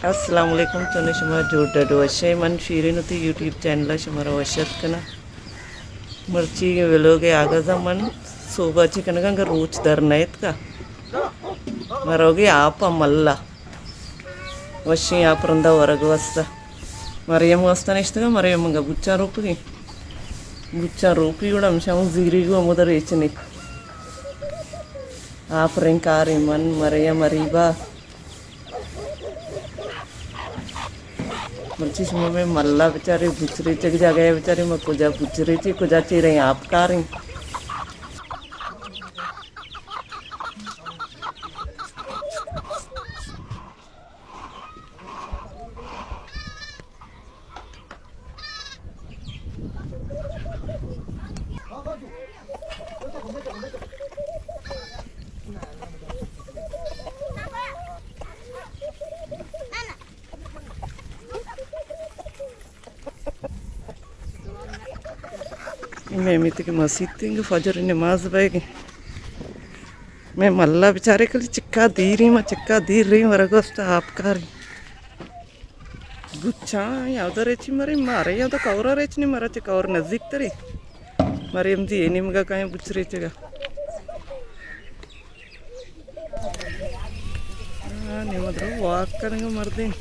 السلام علیکم، چون شما؟ جوڑ ڈڈ وشے؟ من شیرین وتی یوٹیوب چینل ءَ شما را وش اتک کناں۔ مرچی ویلوگ ءِ آغاز ءَ من صوبہ چی کنگاں کہ روچ در نہ اتکا۔ ما روگی آپ ءَ ملا۔ وشیں آپ رندا ورگ واسطہ۔ مریم واسطہ نشتگا، مریم منگا بوچاں روپگی۔ بوچاں روپی گڑا ہمشاں زیری گو ہمودا ریچنی۔ آپ رنگ کاری من، مریم، اریبہ۔ مرچی شما مئے ملا بچارے بچ ریچگ جاگہ ءَ بچارے، ما کجا بچ ریچی، کجا چیریں آپ کاریں۔ مئے میتگ ءِ مسیت انگہ فجر ءِ نماز بئیگ ءَ۔ مئے ملا بچارے کلی چکا دیریں، ما چکا دیر رہی ورگ واسطہ آپ کاریں۔ بچاں یا ادھر ریچی مرے، مارے یا تو کورا ریچنی، مرا چہ کور نزدیک تری۔ مریم دی اے نیمگا کائیں بچ ریچگا۔ آ، نیمگ درو واک کنگ مردین۔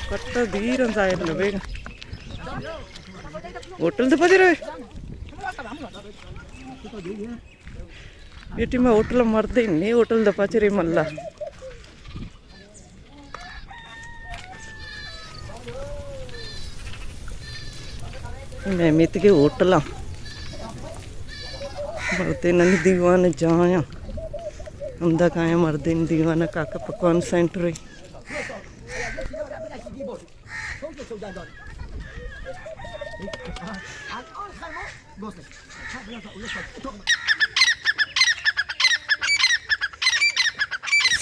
کٹا دیر ان ظاہر نہ بیگا۔ ہوٹل دے پجرے۔ اے ٹیم ءَ ہوٹل ءَ مردین نی، ہوٹل ءَ دپا چرے ملا۔ مئے میتگ ءِ ہوٹل ءَ مردینانی دیوان ءِ جاہ ءَ۔ ہمدا کایاں مردین دیوان ءَ، کاکا پکوان سینٹر ءَ۔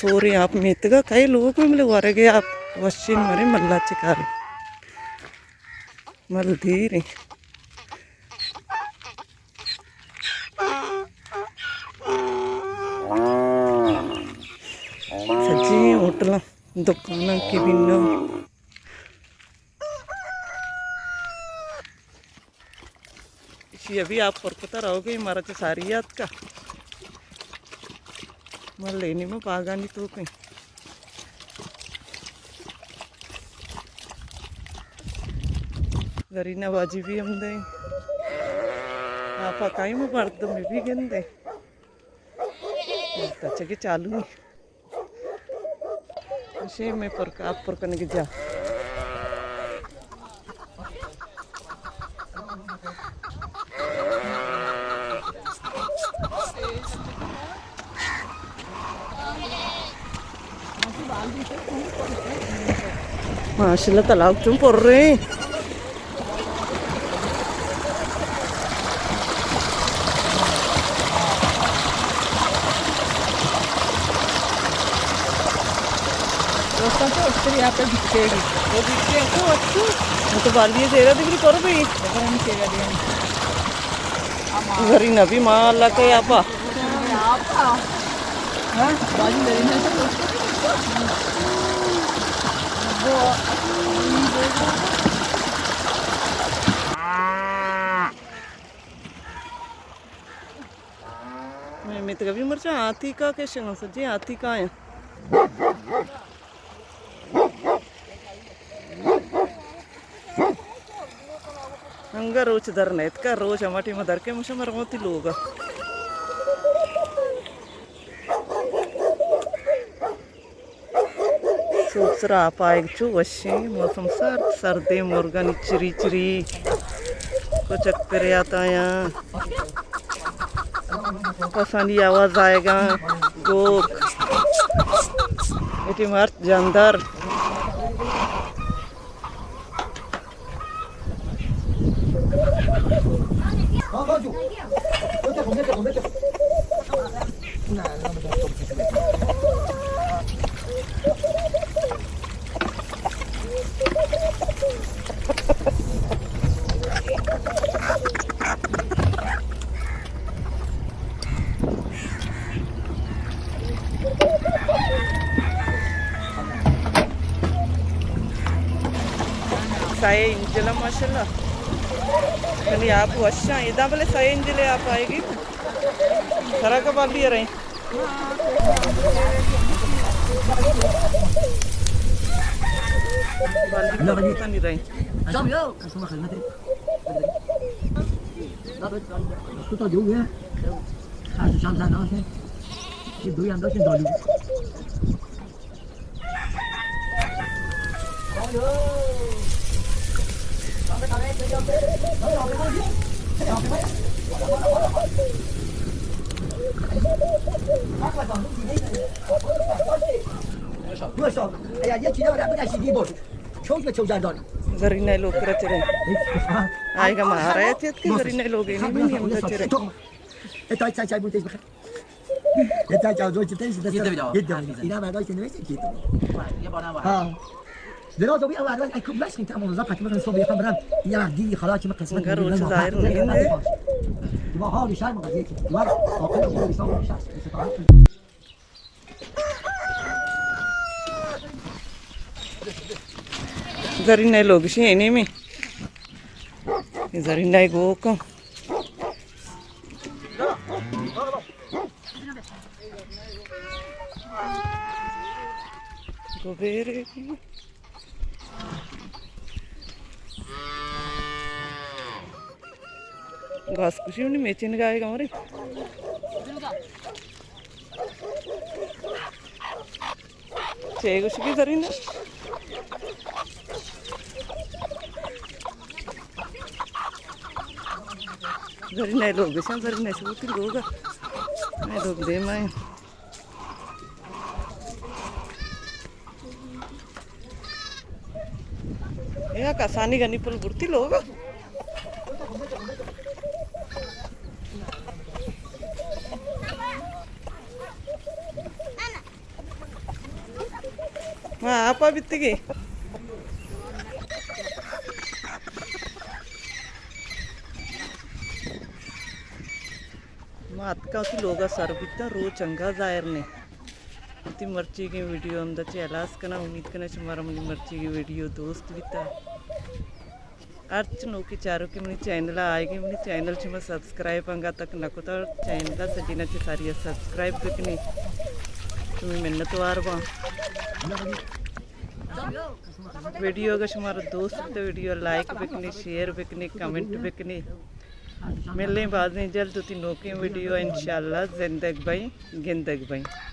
سوریں آپ میتگا کئے لوگ میں ملے ورگے آپ وشین مرے ملا چکار مل دھیریں۔ سجی ہوٹلاں دکاناں کیبیناں۔ ایشی ابھی آپ پر کتا رہو گے، مارا چہ ساری یات کا۔ مر لینی میں پاگانی تو کہیں۔ زرینہ باجی بھی ہم دیں۔ آپا کائیں میں مردم بھی گندے۔ تچگے چالو ایں۔ اشی میں پر، آپ پر کنگے جا۔ ماشاءاللہ، تالاب چون پر رہے ہیں۔ دوستاں، تو استری آپ ءَ بچکے گی۔ وہ بچکے تو اچھو۔ وہ تو بالی زیرہ دگری پر بھی۔ زری نبی ماں اللہ کے آپا۔ میں میتگ ءَ بھی مرچاں آتیکا کے شنگ سجے آتیکا ہیں۔ انگا روچ در نیت کا، روچ ہما ٹیم در کے مشا مرموتی لوگ۔ سوب سرا آپ آئیگ چو وشیں، موسم سرد سردیں، مرگانی چری چری کچک پریات آیاں۔ کسانی آواز آئیگاں، گوک، اٹی مرچ جاندر۔ سئے انجل ءَ ماشاءاللہ۔ کنی آپ وشاں، ادا بلے سئے انجل ءَ آپ آئیگی۔ سرا کا بالی رہے۔ بالی نہیں رہے۔ تو تو جو ہے۔ آج شام سا نہ ہے۔ یہ دو انداز سے ڈالو۔ زرینہ لوگ کرا چرے۔ آئیگا مارا ہے چیت کہ زرینہ لوگ ہے، نہیں، نہیں، ہم تو چرے۔ اتا چا چا بوتیش بخیر۔ اتا چا زو چتیش دست۔ گیت بدا۔ گیت بدا۔ اینا ما داشت نوشت گیت۔ یه بار نبا۔ ها۔ درو تو بیا وارد، ای کوب لاش کنت، امون زفت مکن، صبح یکم برم. یا دی خلاص مکن، قسمت مگر روچ ظاہر نہیں ہے۔ ما حال شرم قضیه کی. ما آخر شرم شرم. زرینہ لوگ شی اینی می۔ زرینہ گوک۔ گوبیرے۔ گاس کشی منی میچین گائے گا مرے۔ چے گوشگی زرینہ؟ زرینہ لوگ شاں، زرینہ شوتی لوگ۔ میں لوگ دیم آئے۔ اے کسانی گنی پل برتی لوگ۔ ما آپا بیتگی۔ ما اتکا وتی لوگا سر بیتاں، روچ انگا ظاہر نے۔ وتی مرچیگیں ویڈیو ہمدا چہ ہلاس کناں۔ امید کناں شمارا منی مرچیگیں ویڈیو دوست بیتا۔ ہرچ نوکیں چاروکے منی چینل ءَ آئیگی، منی چینل شما سبسکرائب انگا تک نہ کتا، چینل ءَ سجینا چہ ساری ءَ سبسکرائب بکنی، شمی منت وار باں۔ ویڈیو اگہ شمارا دوست بیتا، ویڈیو لائک بکنی، شیئر بکنی، کمنٹ بکنی۔ ملیں بازیں جلد وتی نوکیں ویڈیو ءَ، انشاءاللہ۔ زندگ بئیں، گندگ بئیں۔